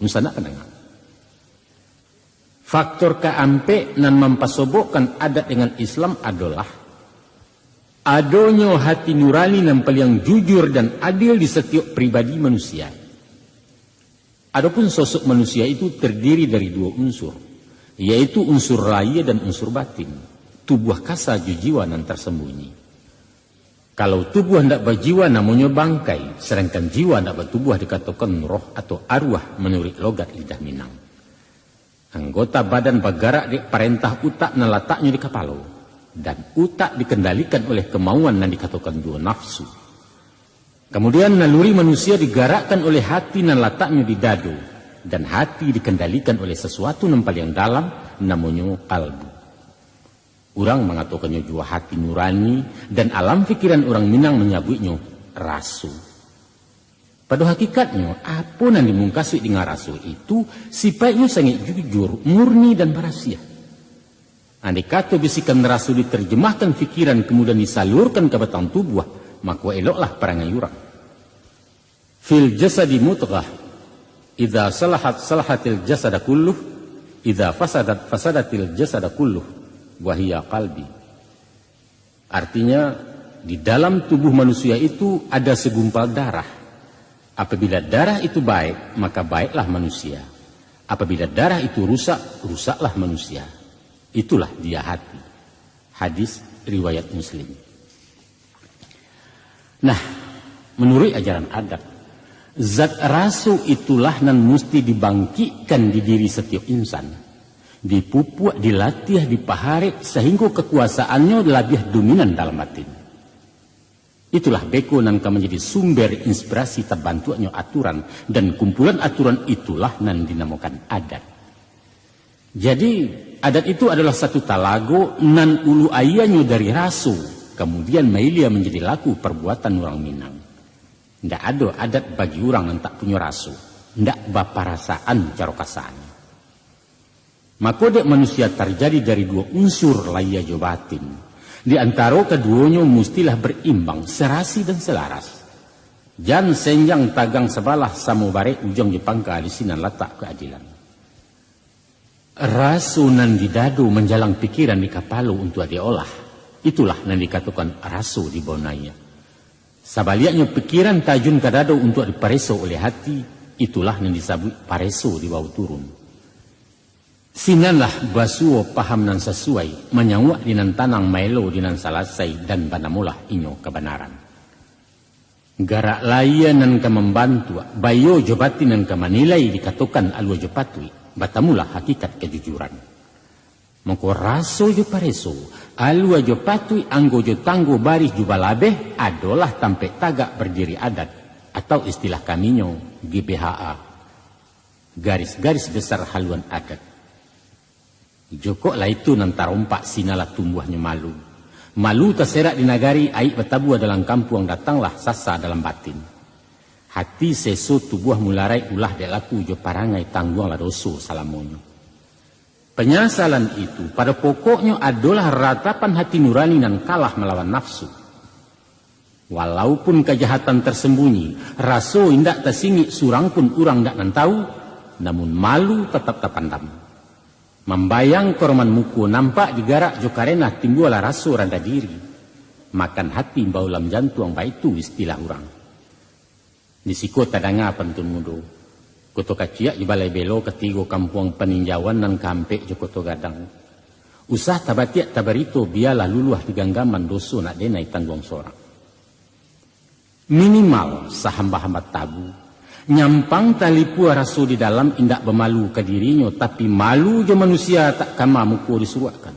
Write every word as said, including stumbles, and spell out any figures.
Dunsanak pandanga. Faktor kaampek nan mampasobokkan adat dengan Islam adolah adonyo hati nurani nan paliang jujur dan adil di satiok pribadi manusia. Adopun sosok manusia itu terdiri dari duo unsur, yaitu unsur lahia dan unsur batin, tubuah kasa jo jiwa nan tarsambunyi. Kalau tubuah ndak bajiwa, namonyo bangkai, sadangkan jiwa ndak batubuah dikatokan roh atau aruah manuruik logat lidah Minang. Anggota badan bagarak dek parentah utak nan lataknyo di kapalo, dan utak dikendalikan oleh kemauan nan dikatokan juo nafsu. Kamudian, naluri manusia digarakkan oleh hati nan lataknyo di dado, dan hati dikendalikan oleh sasuatu nan paliang dalam, namonyo kalbu. Urang mangatokannyo juo hati nurani, dan alam pikiran urang Minang manyabuiknyo raso. Pado hakikatnyo, apo nan dimukasuik dengan raso itu, sipaiknyo sangaik jujur, murni, dan barasiah. Andai kato bisikan raso diterjemahkan pikiran, kamudian disalurkan ka batang tubuah, mako eloklah parangai urang. Fil jasadi mudghah, idza salahat salahatil jasada kulluh, idza fasadat fasadatil jasada kulluh, wa hiya qalbi. Artinya, di dalam tubuh manusia itu ada segumpal darah. Apabila darah itu baik, maka baiklah manusia. Apabila darah itu rusak, rusaklah manusia. Itulah dia hati. Hadis riwayat Muslim. Nah, manuruik ajaran adat, zat raso itulah nan musti dibangkikkan di diri satiok insan, dipupuak, dilatiah, dipaharek, sahinggo kakuasaannyo labiah dominan dalam batin. Itulah beko nan ka manjadi sumber inspirasi tabantuaknyo aturan, dan kumpulan aturan itulah nan dinamokan adat. Jadi, adat itu adolah satu talago nan ulu aianyo dari raso, kamudian mailia manjadi laku parbuatan urang Minang. Ndak ado adat bagi urang nan tak punyo raso, ndak baparasaan caro kasanyo. Mako, dek manusia tarjadi dari duo unsur, lahia jo batin. Di antaro kaduonyo mustilah barimbang, sarasi dan salaras. Jan senjang tagang sabalah, samo barek ujuang jo pangka, di sinan latak kaadilan. Raso nan di dado manjalang pikiran di kapalo untuak diolah, itulah nan dikatokan raso di bonaiak. Sabaliaknyo, pikiran tajun ka dado untuak dipareso oleh hati, itulah nan disabuik pareso di bawah turun. Sinanlah basuo paham nan sasuai, manyauak di nan tanang, maelo di nan salasai, dan banamolah inyo kabanaran. Garak lahia nan ka mambantuak, baiyo jo batin nan ka manilai, dikatokan alua jo patuik, batamulah hakikat kajujuran. Mangko raso jo pareso, alua jo patuik, anggo jo tanggo, barih jo balabeh, adolah tampek tagak bardiri adat, atau istilah kaminyo, G B H A, garis-garis besar haluan adat. Jokok lah itu nan tarompak, sinalah tumbuahnyo malu. Malu taserak di nagari, aik batabua dalam kampuang, datanglah sasa dalam batin. Hati seso, tubuah mularai, ulah dek laku jo parangai, tangguanglah doso salamonyo. Panyasalan itu, pado pokoknyo, adolah ratapan hati nurani nan kalah malawan nafsu. Walaupun kajahatan tarsambunyi, raso indak tasingik, surang pun urang ndak nan tahu, namun malu tatap tapandam. Mambayang karoman muko, nampak digarak jo karenah, timbualah raso randah diri. Makan hati baulam jantuang, baitu istilah urang. Di siko tadanga pantun mudo. Koto Kaciak jo Balai Belo, katigo kampuang paninjauan nan kaampek jo Koto Gadang. Usah tabatiak tabarito, bialah luluah di ganggaman, doso nak denai tangguang sorang. Minimal sahamba-hamba tabu, nyampang talipua raso di dalam, indak bamalu ka dirinyo, tapi malu jo manusia, tak kama muko disuruakkan.